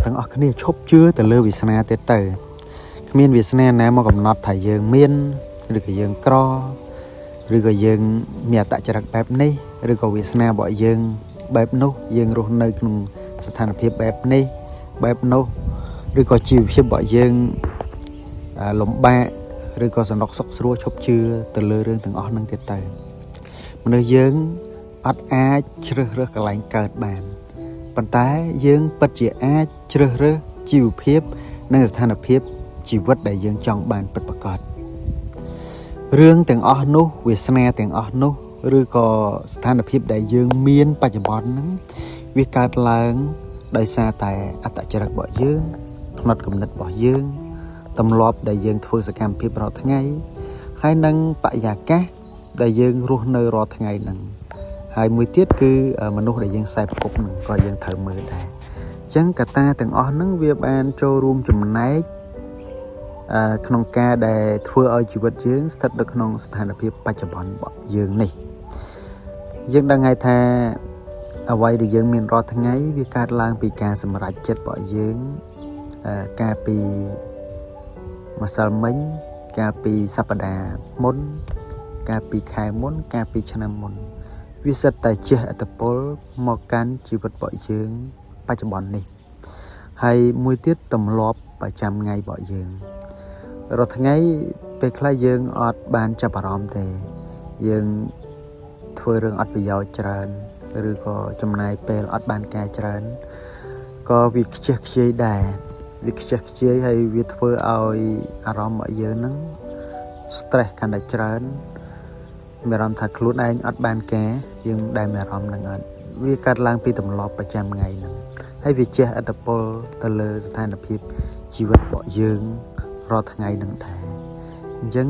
ទាំងអស់គ្នាឈប់ជឿទៅលើវាសនាទៀតទៅគ្មានវាសនាណាមកកំណត់ថាយើងមានឬក៏យើងក្រឬក៏យើងមានអត្តចរិតបែបនេះឬក៏វាសនារបស់យើងបែបនោះយើងរស់នៅក្នុងស្ថានភាពបែបនេះបែបនោះឬក៏ជីវភាពរបស់យើងលំបាកឬក៏សំណុកសុខស្រួលឈប់ជឿទៅលើរឿងទាំងអស់ហ្នឹងទៀតទៅមនុស្សយើងអត់អាចជ្រើសរើសកន្លែងកើតបានប៉ុន្តែយើងពិតជាអាចជ្រើសរើសជីវភាពនិងស្ថានភាពជីវិតដែលយើងចង់បានពិតប្រាកដរឿងទាំងអស់នោះវាសនាទាំងអស់នោះឬក៏ស្ថានភាពដែលយើងមានបច្ចុប្បន្នហ្នឹងវាកើតឡើងដោយសារតែអត្តចរិតរបស់យើងផ្នត់គំនិតរបស់យើងទម្លាប់ដែលយើងធ្វើសកម្មភាពរាល់ថ្ងៃហើយនឹងបរិយាកាសដែលយើងរស់នៅរាល់ថ្ងៃហ្នឹងហើយមួយទៀតគឺមនុស្សដែលយើងខ្សែប្រកបហ្នឹងក៏យើងត្រូវមើលដែរអញ្ចឹងកត្តាទាំងអស់ហ្នឹងវាបានចូលរួមចំណែកក្នុងការដែលធ្វើឲ្យជីវិតយើងស្ថិតនៅក្នុងស្ថានភាពបច្ចុប្បន្នរបស់យើងនេះយើងដឹងហើយថាអ្វីដែលយើងមានរាល់ថ្ងៃវាកើតឡើងពីការសម្រេចចិត្តរបស់យើងកាលពីម្សិលមិញកាលពីសប្តាហ៍មុនកាលពីខែមុនកាលពីឆ្នាំមុនវាសិតតែជះឥទ្ធិពលមកកាន់ជីវិតរបស់យើងបច្ចុប្បន្ននេះហើយមួយទៀតទម្លាប់ប្រចាំថ្ងៃរបស់យើងរាល់ថ្ងៃពេលខ្លះយើងអត់បានចាប់អារម្មណ៍ទេយើងធ្វើរឿងអត់ប្រយោជន៍ច្រើនឬក៏ចំណាយពេលអត់បានការច្រើនក៏វាខ្ជះខ្ជាយដែរវាខ្ជះខ្ជាយហើយវាធ្វើឲ្យអារម្មណ៍របស់យើងហ្នឹង stress កាន់តែច្រើនមានអារម្មណ៍ថាខ្លួនឯងអត់បានការយើងដែលមានអារម្មណ៍ហ្នឹងអត់វាកើតឡើងពីទម្លាប់ប្រចាំថ្ងៃហ្នឹងហើយវាជះឥទ្ធិពលទៅលើស្ថានភាពជីវិតរបស់យើងរាល់ថ្ងៃហ្នឹងដែរអញ្ចឹង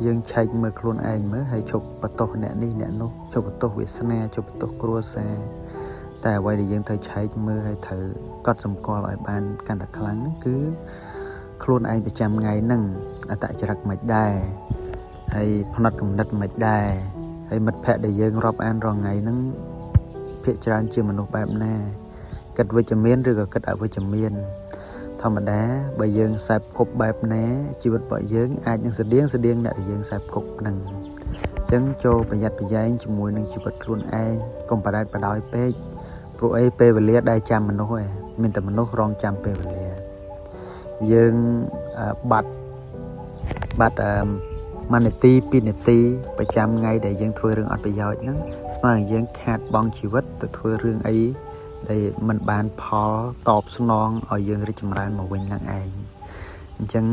យើងឆែកមើលខ្លួនឯងមើលហើយឈប់បន្ទោសអ្នកនេះអ្នកនោះឈប់បន្ទោសវាសនាឈប់បន្ទោសគ្រួសារតែអ្វីដែលយើងត្រូវឆែកមើលហើយត្រូវកត់សម្គាល់ឲ្យបានកាន់តែខ្លាំងហ្នឹងគឺខ្លួនឯងប្រចាំថ្ងៃហ្នឹងអត្តចរិតមិនដែរហើយផ្នត់គំនិតមិនដែរហើយមិត្តភ័ក្តិដែលយើងរាប់អានរាល់ថ្ងៃហ្នឹងភាគច្រើនជាមនុស្សបែបណាគិតវិជ្ជមានឬក៏គិតអវិជ្ជមានធម្មតាបើយើងខ្សែគប់បែបណាជីវិតរបស់យើងអាចនឹងស្តៀងស្តៀងអ្នកដែលយើងខ្សែគប់ហ្នឹងអញ្ចឹងចូលប្រយ័ត្នប្រយែងជាមួយនឹងជីវិតខ្លួនឯងកុំបដែតបដោយពេកព្រោះអីពេលវេលាដែលចាំមនុស្សឯងមានតែមនុស្សរងចាំពេលវេលាយើងបាត់បាត់អឺមួយនាទីពីរនាទីប្រចាំថ្ងៃដែលយើងធ្វើរឿងអត់ប្រយោជន៍ហ្នឹងស្មើនឹងយើងខាតបង់ជីវិតទៅធ្វើរឿងអីដែលមិនបានផលតបស្នងឲ្យយើងរីកចម្រើនមកវិញនឹងឯងអញ្ចឹង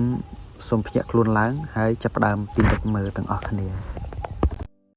សូមភ្ញាក់ខ្លួនឡើងហើយចាប់ផ្ដើមពិនិត្យមើលទាំងអស់គ្នា។